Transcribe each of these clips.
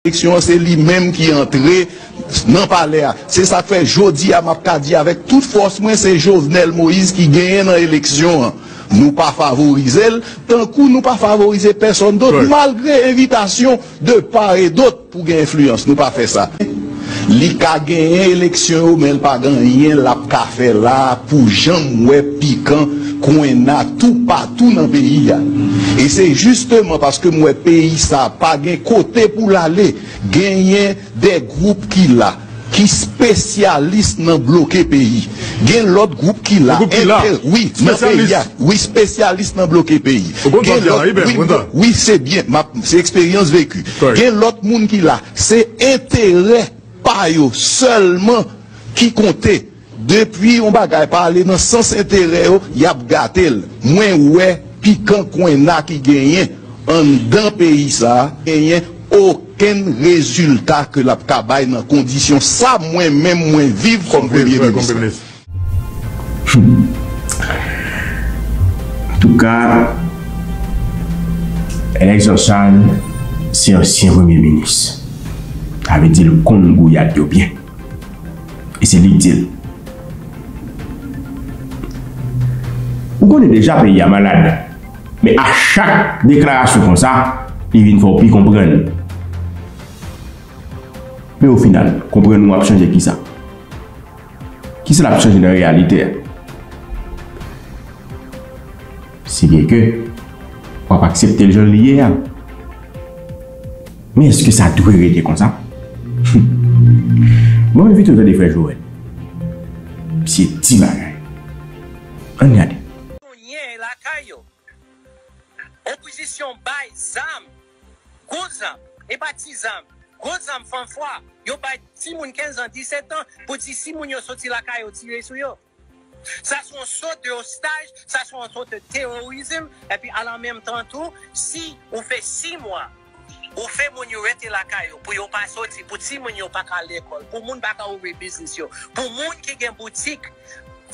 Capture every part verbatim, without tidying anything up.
eleksyon an, se li menm ki antre nan palè a. Se sa k fè jodi a m ap ka di avèk tout fòs mwen, se Jovenel Moïse ki genyen nan eleksyon an. Nou pa favorize l, tankou nou pa favorize pèsonn dòt, malgre envitasyon de part et d'autre pou gen enfliyans. Nou pa fè sa. Li ka genyen eleksyon yo, men l pa gen anyen l ap ka fè la pou jan m wè pikan kwenna toupatou nan peyi a. E se jisteman paske m wè peyi sa pa gen kote pou l ale, genyen de gwoup ki la, ki spesyalis nan bloke peyi. Gen lòt gwoup ki la, wi, nan peyi a, wi, spesyalis nan bloke peyi. Gen lòt, wi, wi, se byen, m ap, se eksperyans veki. Gen lòt moun ki la, se enterè pa yo sèlman ki konte. Depi yon bagay pa ale nan sans enterè yo, y ap gate l. Mwen wè pikan kwenna ki genyen anndan peyi sa a, genyen okenn rezilta ke l ap ka bay nan kondisyon sa mwen menm mwen viv kòm premye minis. Antouka, Alex Jean Charles se ansyen premye minis. Sa vle di l konn gouyad yo byen. E se li k di l. Ou konnen deja peyi a malad. Men a chak deklarasyon konsa, li vin fè w pi konprann. Men o final, konprann ou ap chanje kisa? Kisa l ap chanje nan reyalite a? Se byen ke w ap aksepte l jan l ye a. Men èske sa dwe rete konsa? Mwen envite w tande frè Joel. Misye di bagay. Ann gade. Kounye lakay yo. Opozisyon bay zam. Gwo zam. E pa ti zam. Gwo zam fanfwa. Yo bay timoun kenz an, disèt an pou di si moun yo soti lakay yo tire sou yo. Sa se yon sòt de ostaj, sa se yon sòt de teworizm, epi alanmenmtan tou, si ou fè sis mwa, ou fè moun yo rete lakay yo, pou yo pa soti, pou timoun yo pa ka al lekòl, pou moun pa ka ouvri biznis yo, pou moun ki gen boutik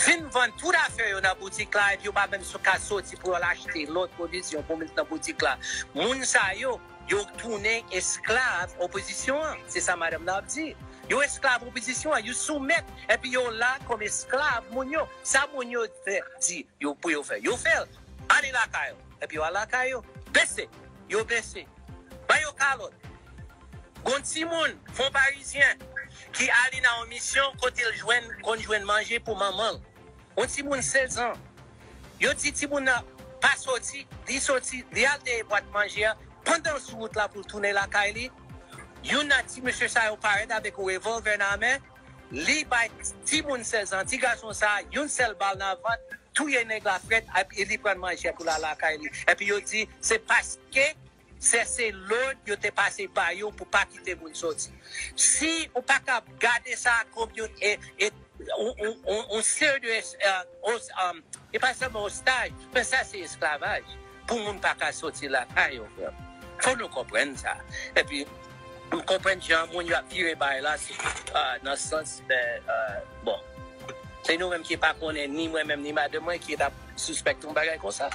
vin vann tout afè yo nan boutik la, epi yo pa menm ka soti pou yo al achte lòt pwovizyon pou met nan boutik la. Moun sa yo, yo tounen esklav opozisyon an. Se sa madanm nan ap di. Yo esklav opozisyon an, yo soumèt, epi yo la kòm esklav moun yo. Sa moun yo fè, di yo pou yo fè, yo fè l. Ale lakay yo. Epi yo al lakay yo. Blese, yo blese. Ba yo kalòt. Gon timoun, fon parizyen, ki ale nan yon misyon kote l jwenn, konn jwenn manje pou manman l. Yon timoun sèz an. Yo di timoun nan pa soti, li soti, li al dèyè bwat manje a. Pandan l sou wout la pou l tounen lakay li, youn nan ti mesye sa yo parèt avèk yon revòlvè nan men, li bay timoun sèz an, ti gason sa a, yon sèl bal nan vant, touye nèg la frèt, epi li pran manje a pou l al lakay li. Epi yo di, se paske se, se lòd yo te pase ba yo pou pa kite moun soti. Si ou pa ka gade sa kòm yon, e, e, yon, yon, yon, yon seri de, e, os-, e, e pa sèlman ostaj, men sa se esklavaj. Pou moun pa ka soti lakay yo, frè m. Fò nou konprann sa. Epi, m konprann jan moun yo ap vire bagay la, se, e, nan sans, e, e, bon. Se nou menm ki pa konnen, ni mwen menm, ni madanm mwen, ki t ap sispèk yon bagay konsa.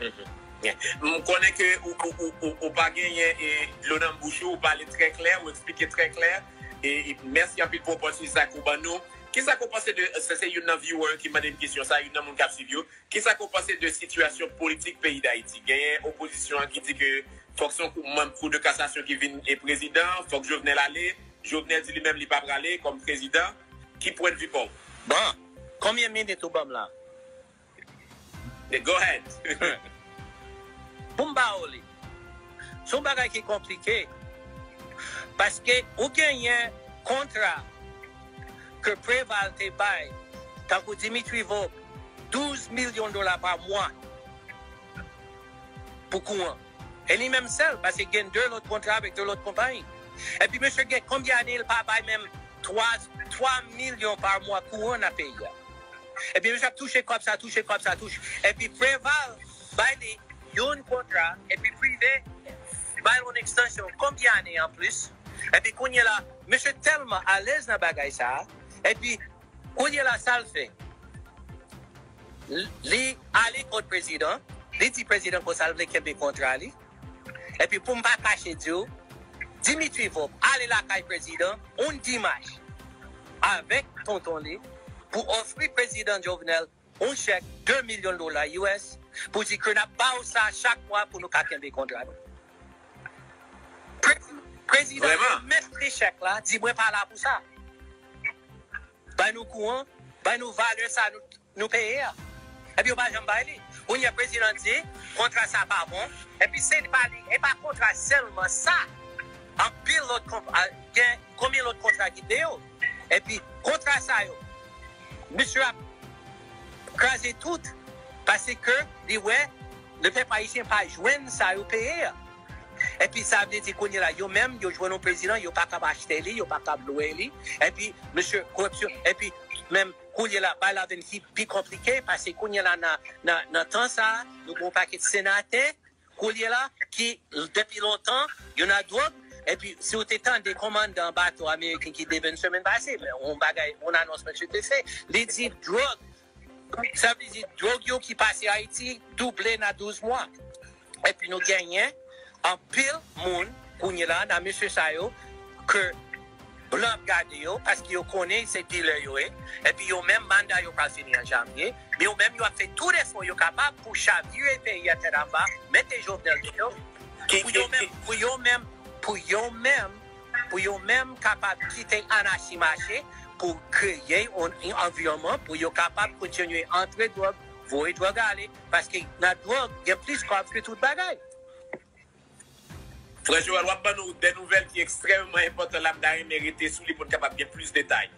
Mhm. M konnen ke ou, ou, ou, ou, ou pa genyen, e, dlo nan bouch ou, ou pale trè klè, ou eksplike trè klè. E, e mèsi anpil pou opòtinite sa ke w ban nou. Kisa ke w panse de, se, se youn nan viewer ki mande m kesyon sa, youn nan moun k ap swiv yo. Kisa ke w panse de sitiyasyon politik peyi Dayiti? Genyen opozisyon an ki di ke fòk se yon kou, manm Kou de kasasyon ki vin e prezidan, fòk Jovenel ale. Jovenel di li menm li pa prale kòm prezidan. Ki pwennvi pa w? Bon, konbyen minit ou ban m la? Go ahead. Pou m ba w li. Se yon bagay ki konplike. Paske ou genyen kontra ke Preval te bay, tankou Dimitri Vorbe, douz milyon dola pa mwa pou kouran. E li menm sèl, paske gen de lòt kontra avèk de lòt konpayi. Epi mesye gen konbyen ane l pa bay menm twa, twa milyon pa mwa kouran nan peyi a. Epi misye ap touche kòb sa, touche kòb sa, touche. Epi Preval bay li yon kontra, epi prive bay l yon ekstansyon konbyen ane anplis. Epi kounye la, misye tèlman alèz nan bagay sa a, epi kounye la, sa l fè? L-, li ale kot prezidan, li di prezidan konsa l vle kenbe kontra li. Epi pou m pa kache di w, Dimitri Vorbe ale lakay prezidan yon dimanch avèk tonton li pou ofri prezidan Jovenel yon chèk de milyon dola U S pou di ke n ap ba w sa chak mwa pou nou ka kenbe kontra nou. Pre- Prezidan remèt li chèk la, di mwen pa la pou sa. Bay nou kouran, bay nou valè sa nou, nou peye a. Epi yo pa janm bay li. Kounye a prezidan di kontra sa pa bon. Epi se pa li, e pa kontra sèlman sa. Anpil lòt konp- a, gen konbyen lòt kontra ki deyò. Epi kontra sa yo, misye ap kraze tout. Paske li wè lepèp ayisyen pa jwenn sa yo peye a. Epi sa vle di kounye la, yo menm, yo jwenn yon prezidan, yo pa kab achte li, yo pa kab lwe li. Epi, mesye, koripsyon. Epi, menm kounye la, bagay la vin pi, pi konplike, paske kounye la, nan, nan, nan tan sa a, nou gen yon pakèt senatè, kounye la, ki, depi lontan, yo nan dwòg. Epi, si w te tande kòmandan bato ameriken ki deven semèn pase, yon bagay, yon anons mesye te fè, li di dwòg, sa vle di dwòg yo ki pase Ayiti double nan douz mwa. Epi nou genyen anpil moun kounye la nan mesye sa yo ke blan ap gade yo, paske yo konnen se dilè yo ye. Epi yo menm manda yo pral fini an janvye. Men yo menm yo ap fè tout efò yo kapab pou chavire peyi a tèt anba, mete Jovenel deyò. Pou yo menm, pou yo menm, pou yo menm, pou yo menm kapab kite anachi mache, pou kreye yon, yon anviwònman pou yo kapab kontinye antre dwòg, voye dwòg ale, paske nan dwòg gen plis kòb ke tout bagay. Frè Joel, w ap ban nou de nouvèl ki ekstrèmeman enpòtan la, m ta renmen rete sou li pou n kapab gen plis detay.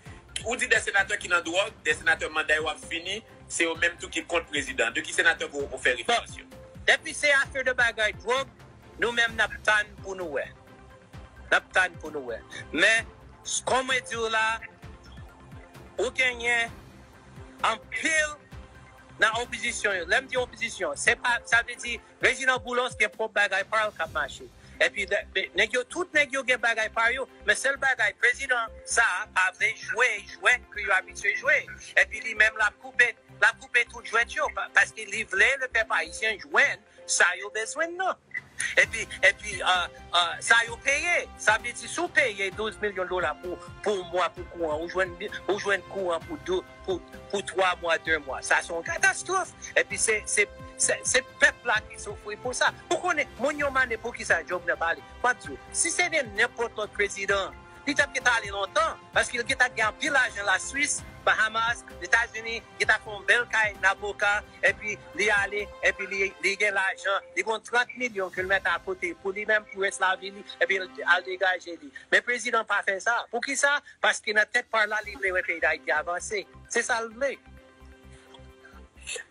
Ou di de senatè ki nan dwòg, de senatè manda yo ap fini, se yo menm tou ki kont prezidan. De ki senatè ke w fè referans yo? Depi se afè de bagay dwòg, nou menm n ap tann pou nou wè. N ap tann pou nou wè. Men, kòm mwen di w la, ou genyen anpil nan opozisyon yo. Lè m di opozisyon, se pa, sa vle di, Reginald Boulos gen pwòp bagay pa l k ap mache. Epi, nèg yo, tout nèg yo gen bagay pa yo, men sèl bagay, prezidan sa a pa vle jwe jwèt ke yo abitye jwe. Epi li menm, l ap koupe, l ap koupe tout jwèt yo, paske li vle lepèp ayisyen jwenn sa yo bezwen nan. Epi, epi, sa yo peye, sa vle di si w peye douz milyon dola pou, pou yon mwa pou kouran, ou jwenn, ou jwenn kouran pou, pou, pou twa mwa, de mwa. Sa se yon katastwòf. Epi se, se, se, se pèp la ki soufri pou sa. Ou konnen, moun yo mande poukisa Jovenel pa ale. M ap di w, si se te nenpòt lòt prezidan, li t ap gentan ale lontan, paske l gentan gen anpil lajan Laswis, Bahamas, Etazini, li ta fè yon bèl kay nan Boca, epi li ale, epi li, li gen lajan, li gen trant milyon ke l mete akote pou li menm, pou rès lavi li, epi l al degaje li. Men prezidan pa fè sa. Poukisa? Paske nan tèt pa l la, li vle wè peyi Dayiti avanse. Se sa l vle.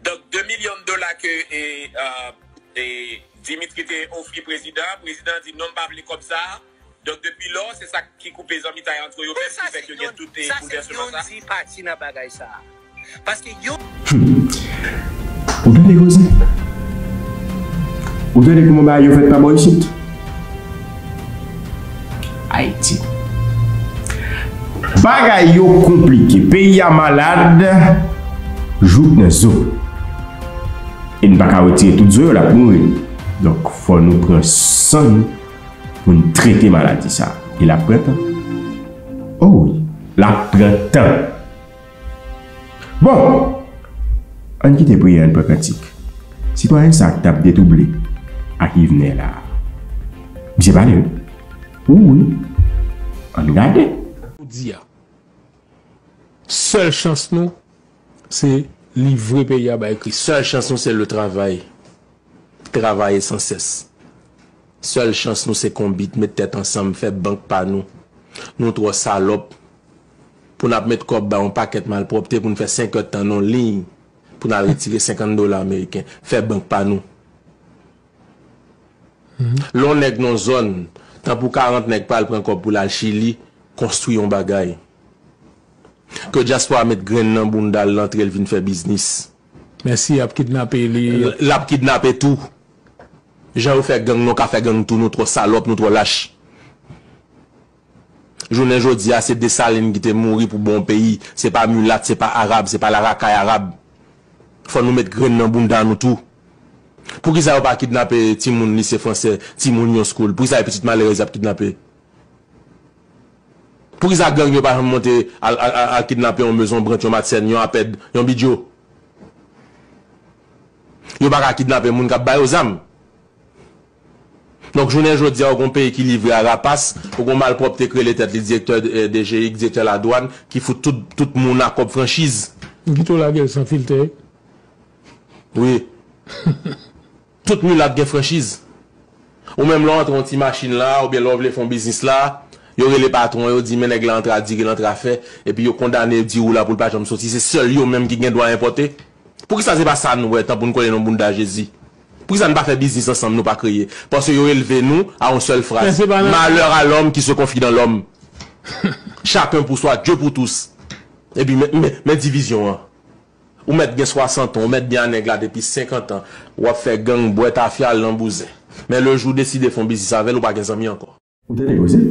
Donk, de milyon dola ke e, e, Dimitri te ofri prezidan, prezidan di non, m pa vle kòb sa. Donk, depi lò, se sa ki koupe zanmitay antre yo menm, ki fè ke gen tout e boulvèsman sa. Sa se youn ti pati nan bagay sa a. Paske yo. Ou tande koze? Ou tande kòman bagay yo fèt pa bò isit? Ayiti. Bagay yo konplike. Peyi a malad jouk nan zo. E n pa ka retire tout zo yo, l ap mouri. Donk, fò nou pran san n pou n trete maladi sa a. E l ap pran tan. O wi, l ap pran tan. Bon, ann kite priyè, ann pran kantik. Sitwayen sa k t ap detwouble ak Yvenè la, misye pale wi. Wi, wi. Ann gade. Jodi a, sèl chans nou, se livre peyi a bay Kris. Sèl chans nou, se le travay. Travay san sès. Sèl chans nou se konbit, met tèt ansanm, fè bank pa nou. Nou twò salòp pou n ap met kòb bay yon pakèt malpwòpte pou n fè senk èdtan nan yon liy pou n al retire senkant dola ameriken. Fè bank pa nou. Lè yon nèg nan yon zòn, tan pou karant nèg pa l pran kòb pou l al Chili, konstwi yon bagay. Ke dyaspora met grenn nan bounda l, l antre l vin fè biznis. Mèsi, y ap kidnape li. L ap kidnape tou. Jan yo fè gang, nou ka fè gang tou, nou twò salòp, nou twò lach. Jounen jodi a, se Desalin ki te mouri pou bon peyi. Se pa milat, se pa arab, se pa larakay arab. Fò nou met grenn nan bounda nou tou. Poukisa yo pa kidnape timoun lise fransè, timoun yon school? Poukisa e pitit malerèz y ap kidnape? Poukisa gang yo pa janm monte al, al, al, al kidnape yon mezon brant, yon matsèn, yon apèd, yon bidyo? Yo pa ka kidnape moun k ap ba yo zam. Donk, jounen jodi a, ou gon peyi ki livre a rapas, ou gon malpwòpte k rele tèt li direktè, eh, D G I, direktè ladwàn, ki fout tout, tout moun a kòb franchiz. Gito lagèl san filtè. Wi. Tout milat gen franchiz. Ou menm lè w antre yon ti machin la, oubyen lè w vle fè yon biznis la, yo rele patwon, yo di men nèg la antre a diri, l antre a fè, epi yo kondane, yo di ou la pou l pa janm soti, se sèl yo menm ki gen dwa enpòte. Poukisa se pa sa n wè, tan pou n kole nan bounda Jezi? Poukisa n pa fè biznis ansanm, nou pa kreye? Paske yo elve nou a yon sèl fraz, malheur à l'homme qui se confie dans l'homme. Chacun pour soi, Dieu pour tous. Epi men, men, men divizyon an. Ou mèt gen swasant an, ou mèt byen a nèg la depi senkant an, w ap fè gang, bwè tafya, al nan bouzen. Men le jou w deside fè yon biznis avè l, ou pa gen zanmi ankò. Ou tande koze?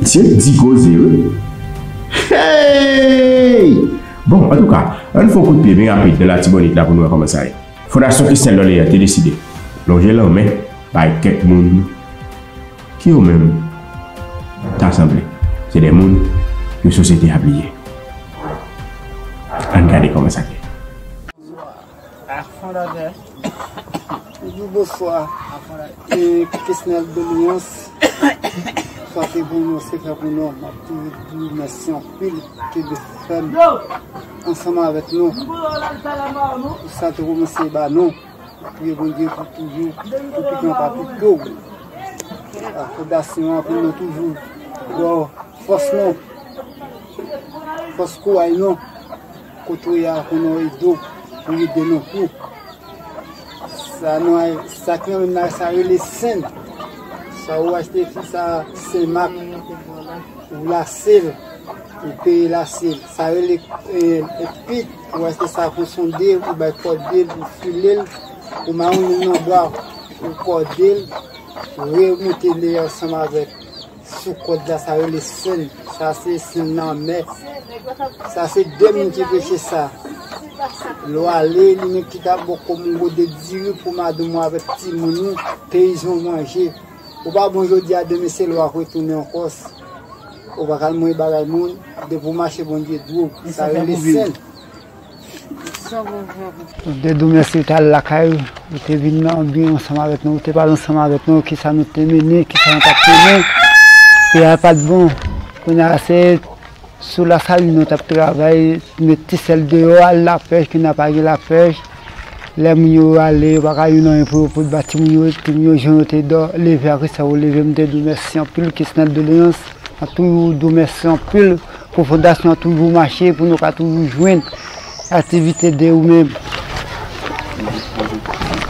Misye di koze, wi. Hey! Bon, antouka, ann fè yon kout pye byen rapid nan Latibonit la pou n wè kòman sa ye. Fondasyon Christian Dorléans te deside lonje lanmen bay kèk moun ki yo menm ta sanble se de moun ke sosyete a bliye. Ann gade kòman sa te ye. Toujou bonswa. E Kesnel Doléans, sa te pou nou, se fè pou nou. M ap toujou di w mèsi anpil, kenbe fèm ansanm avèk nou. Pou sa te kòmanse ba nou. Priye Bondye pou toujou, pou pikan pa pito. A fondasyon an pou nou toujou. Bon, fòs nou. Fòs kouray nou. Kote w ye a pou nou ede w, pou ede nou tou. Sa nou a, sa ki nan men m nan, sa rele sen. Sa ou achte fi sa, sen mak, ou lase l, ou peye lase l. Sa rele, eh, pit, ou achte sa pou sonde, ou bay kòde l, ou file l, ou mawonn l nan bwa, ou kòde l, ou remoute l ansanm avèk sou kòd la, sa rele sen. Sa se sen lanmè. Sa se de moun ki preche sa. Lè w ale, li menm ki ta ba w kòm yon gode diri pou madanm ou avèk timoun ou, peyizan w manje. Ou pa bon jodi a, demen se lè w ap retounen ankò. Ou pa ka al manje bagay moun, depi w mache Bondye di w. Sa rele sen. Nou te di w mèsi, ou te al lakay ou, ou te vin nan anbyans ansanm avèk nou, ou te pale ansanm avèk nou, kisa nou te mennen, kisa nou t ap mennen. Peyi a pa t bon. Kounye a se sou Lasalin nou t ap travay, met ti sèl deyò, al lapèch, kounye a pa gen lapèch. Lè moun yo ale, yo pa ka jwenn anyen pou yo pot ba timoun yo, timoun yo jan yo te dò, leve a kisa yo leve, m te di w mèsi anpil, Kesnel Doléans. M ap toujou di w mèsi anpil pou fondasyon an toujou mache, pou nou ka toujou jwenn aktivite de ou menm.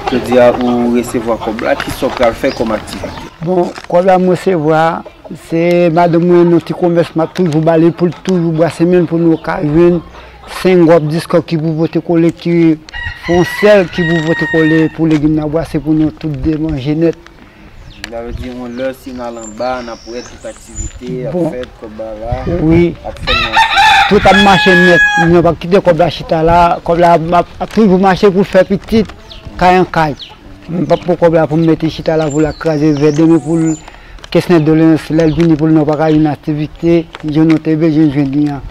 Jodi a, ou resevwa kòb la, kisa w pral fè kòm aktivite? Bon, kòb la m resevwa, se madanm mwen nan ti komès, m ap toujou ba li pou l toujou brase men l pou nou ka jwenn senk kòb, dis kòb ki pou pote kole, ki fè yon sèl ki pou pote kole pou legim nan brase pou nou tout de manje nèt. Sa vle di, yon lè, si n al anba, n ap wè tout aktivite ap fèt, kòb la, wi, ap fè nan tout ap mache nèt. Mwen p ap kite kòb la chita la. Kòb la ap, ap, ap toujou mache pou fè pitit, kay an kay. Mwen p ap pran kòb la pou m mete chita la pou l al kraze vè demen pou l kesnè doleans lè l vini pou l nou pa ka jwenn aktivite, jan nou te bezwen jwenn li an.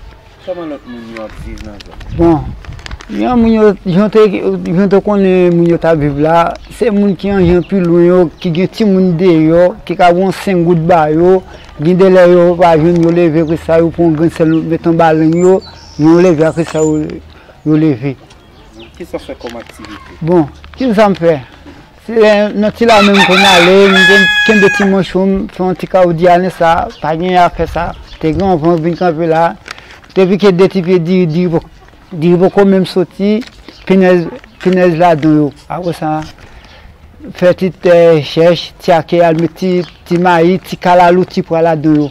Kòman lòt moun yo ap viv nan zòn? Bon, jan moun yo, jan te, jan te konnen moun yo t ap viv la, se moun ki an jan pi lwen yo, ki gen timoun deyò, ki ka voye yon senk goud ba yo, gen de lè yo pa jwenn, yo leve, ret sa, yo pran yon grenn sèl, yo met anba lang yo, yo leve, ret sa, yo, yo leve. Kisa w fè kòm aktivite? Bon, kisa m fè? Se nan ti lame m konn ale, m te kenbe ti manchon m, fè yon ti kawou di ane sa, pa gen afè sa. Te gen yon van vin kanpe la, te pike de ti pye diri, diri poko, diri poko menm soti, pinèz, pinèz ladan yo. Apre sa, fè ti, eh, chèch, ti ake, al met ti, ti mayi, ti kalalou, ti pwa ladan yo.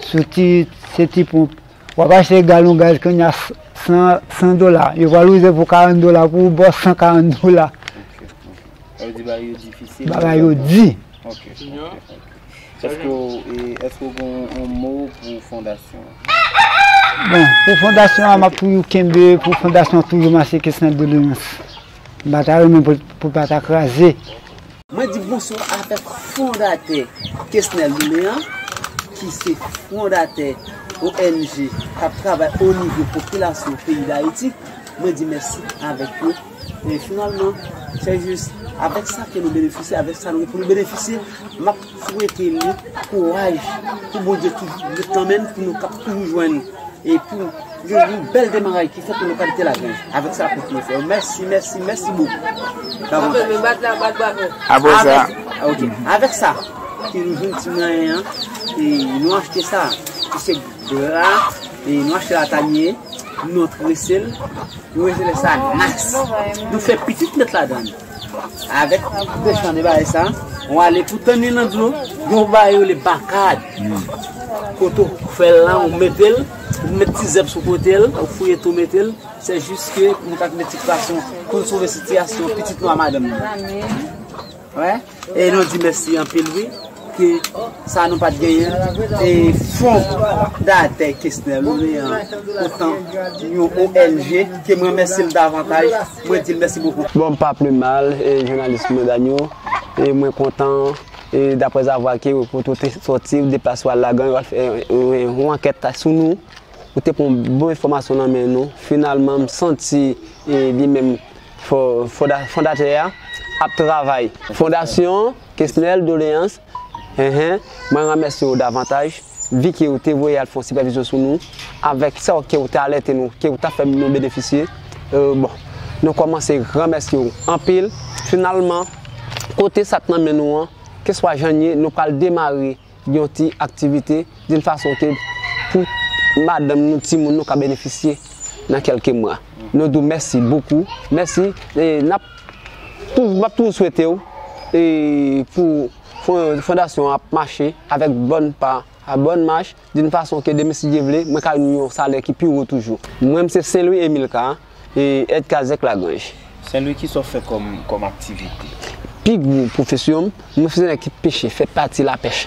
Sou ti, se ti ponp. W ap achte galon gaz kounye a san, san dola. Yo pral rive pou karant dola pou w ba w san karant dola. Sa vle di bagay yo difisil. Bagay yo di. Ok, ok, ok. Èske w, e, èske w gen yon mo pou fondasyon an? Bon, pou fondasyon an, m ap toujou kenbe pou fondasyon an toujou mache kesnè doleans. M pa ta renmen pou, pou pa ta kraze. Mwen di bonswa avèk fondatè Kesnel Dolean, ki se fondatè O N G k ap travay o nivo popilasyon peyi Dayiti. Mwen di mèsi avèk yo. E finalman, se jis avèk sa ke nou benefisye, avèk sa nou gen pou nou benefisye, m ap swete nou kouraj pou Bondye toujou ret nan men n, pou nou kab toujou jwenn e pou yon, yon bèl demaraj ki fèt nan lokalite Lagranj. Avèk sa, pou nou fè. Mèsi, mèsi, mèsi bokou. Bravo. Apre sa, ok. Avèk sa, ke nou jwenn ti mwayen an, e nou achte sa, ki se gra, e nou achte latanye, nou trese l, nou rele sa nas. Nou fè pitit met ladan l. Avèk de chan de bagay sa, ou ale pou tann li nan dlo, yo ba yo le bakad. Kote ou fè l lan, ou mete l, ou met ti zèb sou kote l, ou fouye tou mete l. Se jis ke nou ka met ti pwason pou n sove sitiyasyon pitit nou a madanm nou. Wè. E nou di mèsi anpil, wi, ke sa nou pa t genyen. E fondatè Kesnel Dolean, otan yon O N G, ke mwen remèsye l davantaj, mwen di l mèsi bokou. Bon, m pa pi mal, e jounalis medam yo, e mwen kontan, e daprè zavwa ke kote w te sòti, w deplase w al Lagranj, w al fè, e, e, yon ankèt sou nou. Ou te pran bon enfòmasyon nan men nou. Finalman, m santi, e, li menm fo-, fonda-, fondatè a ap travay. Fondasyon Kesnel Doleans, enhen, mwen remèsye w davantaj, vi ke w te voye al fè yon sipèvizyon sou nou, avèk sa ke w te alète nou, ke w ta fè nou benefisye. E, bon, nou kòmanse remèsye w anpil. Finalman, kote sa k nan men nou an, keswa jan l ye, nou pral demare yon ti aktivite, d'une façon ke pou madanm nou, timoun nou ka benefisye nan kèlke mwa. Nou di w mèsi bokou. Mèsi. E n ap tou-, m ap toujou swete w, e pou fon-, fondasyon an ap mache avèk bòn pa, a bòn mach, d'une façon ke demen, si Dye vle, mwen ka jwenn yon salè ki pi wo toujou. Mwen, m se Saint Louis Emilka, e èd kazèk Lagranj. Saint Louis, kisa w fè kòm, kòm aktivite? Pi gwo pwofesyon m, mwen se nèg ki peche, fè pati lapèch.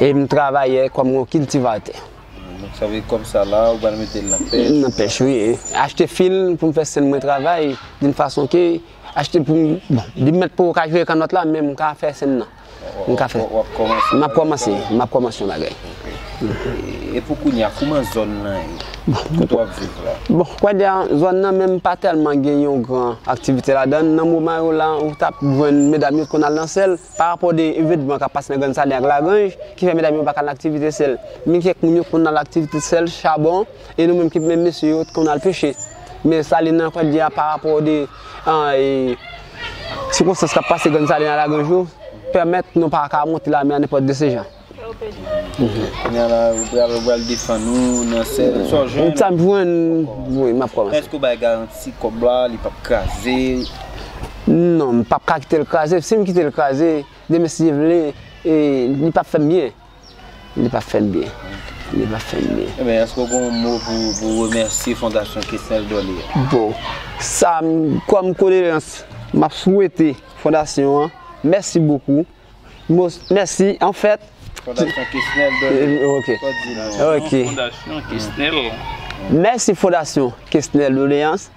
E m travayè kòm yon kiltivatè. Donk, sa vle kòm sa la, ou pral mete l nan pèch? Nan pèch, wi. Achte fil pou m fè sèn mwen travay, d'une façon ke achte pou m, bon, li mèt poko ka jwe kannòt la, men m ka fè sèn nan. M ka fè. W ap kòmanse? M ap kòmanse, m ap kòmanse yon bagay. E, e pou kounye a, kòman zòn nan ye? Kote w ap viv la? Bon, kwè di a, zòn nan menm pa tèlman gen yon gran aktivite ladan l. Nan moman yo la, ou t ap jwenn medam yo konn al nan sèl. Pa rapò de evènman k ap pase nan Grann Salin ak Lagranj, ki fè medam yo pa ka al nan aktivite sèl. Men kèk moun yo konn al aktivite sèl, chabon, e nou menm ki menm mesye yo konn al peche. Men Salin nan, kwè di a, pa rapò de, an, e, sikonstans k ap pase Grann Salin a Lagranj yo, pèmèt nou pa ka monte lamè a nenpòt de se jan. Kounye a la, ou pral, ou pral defann ou nan sèl, sa w jwenn? Sa m jwenn, wi, m ap kòmanse. Èske w bay garanti kòb la, li p ap kraze? Non, m p ap ka kite l kraze. Si m kite l kraze, demen, si Dye vle, e, li p ap fè m byen. Li p ap fè m byen. Li p ap fè m byen. Ebyen, èske w gen yon mo pou, pou remèsye Fondasyon Kesnel Dolean? Bon, sa, m, kòm kondoleyans, m ap swete fondasyon an, mèsi bokou. Mo, mèsi, anfèt. Fondasyon Kesnel Dolean. Eh, ok. Fò di non. Ok. Fondasyon Kesnel. Mèsi Fondasyon Kesnel Doleans.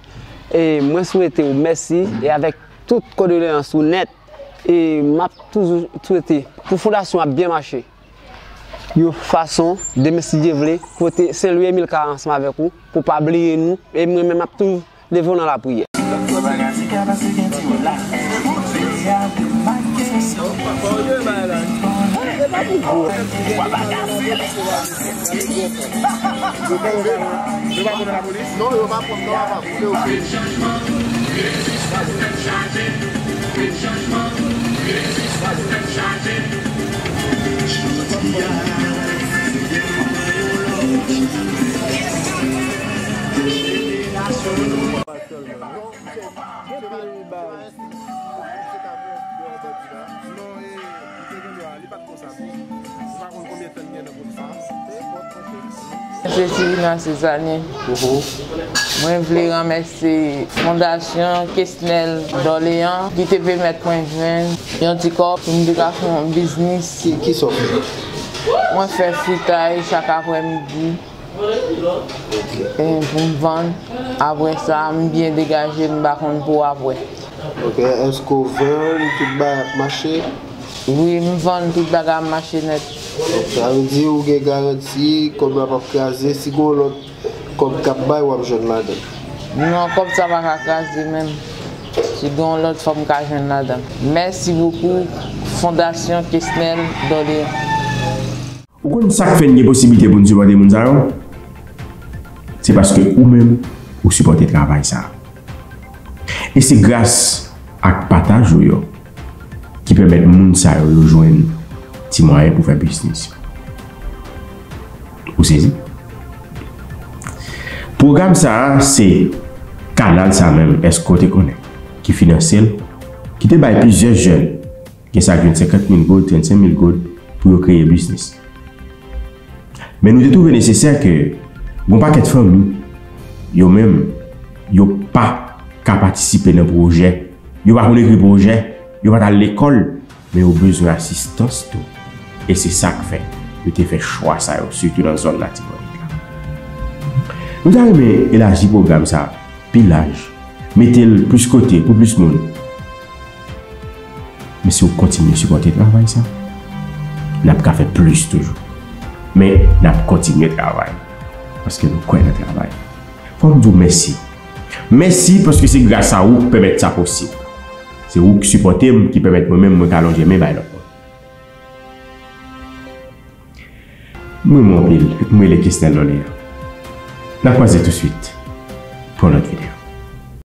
E mwen swete w mèsi e avèk tout kondoleyans ou nèt. E m ap toujou swete pou fondasyon ap byen mache. Yon fason, demen si Dye vle, kote Saint Louis Emilka ansanm avèk ou, pou pa bliye nou. E mwen menm m ap toujou leve w nan lapriyè. Mwen se Sirina Sezani. Mwen vle remèsye Fondasyon Kesnel Dorlean ki te pèmèt mwen jwenn yon ti kòb pou m te ka fè yon biznis. Ki, kisa w fè? Mwen fè fritay chak aprèmidi. E pou m vann, apre sa, m byen degaje, m pa konn pou apre. Ok, èske w vann, tout bagay ap mache? Wi, m vann, tout bagay ap mache nèt. Sa vle di ou gen garanti kòb la p ap kraze, si gen yon lòt kòb k ap bay, w ap jwenn ladan? Non, kòb sa pa ka kraze menm. Si gen yon lòt fò m ka jwenn ladan. Mèsi bokou, Fondasyon Kesnel Dorlean. Ou konn sa k fè n gen posiblite pou n sipòte moun sa yo? Se paske ou menm, ou sipòte travay sa. E se gras ak pataj ou yo ki pèmèt moun sa yo yo jwenn ti mwayen pou fè biznis yo. Ou sezi? Pwogram sa a se kanal sa menm, èske w te konnen, ki finanse l, ki te bay plizyè jèn, gen sa k jwenn senkant mil goud, trannsenk mil goud, pou yo kreye biznis. Men nou te twouve nesesè ke gon pakèt fanmi, yo menm, yo pa ka patisipe nan pwojè, yo pa konn ekri pwojè, yo pa t al lekòl, men yo bezwen asistans tou. E se sa k fè yo te fè chwa sa yo, sitou nan zòn Latibonit la. Nou ta renmen elaji pwogram sa pi laj, mete l plis kote pou plis moun. Men si w kontinye sipòte travay sa, n ap ka fè plis toujou. Men n ap kontinye travay, paske nou kwè nan travay. Fò m di w mèsi. Mèsi paske se gras a ou k pèmèt sa posib. Se ou k sipòte m, ki pèmèt mwen menm mwen ka lonje men bay lòt moun. M renmen w anpil, m rele Kesnel Dorlean. N ap kwaze touswit pou yon lòt videyo.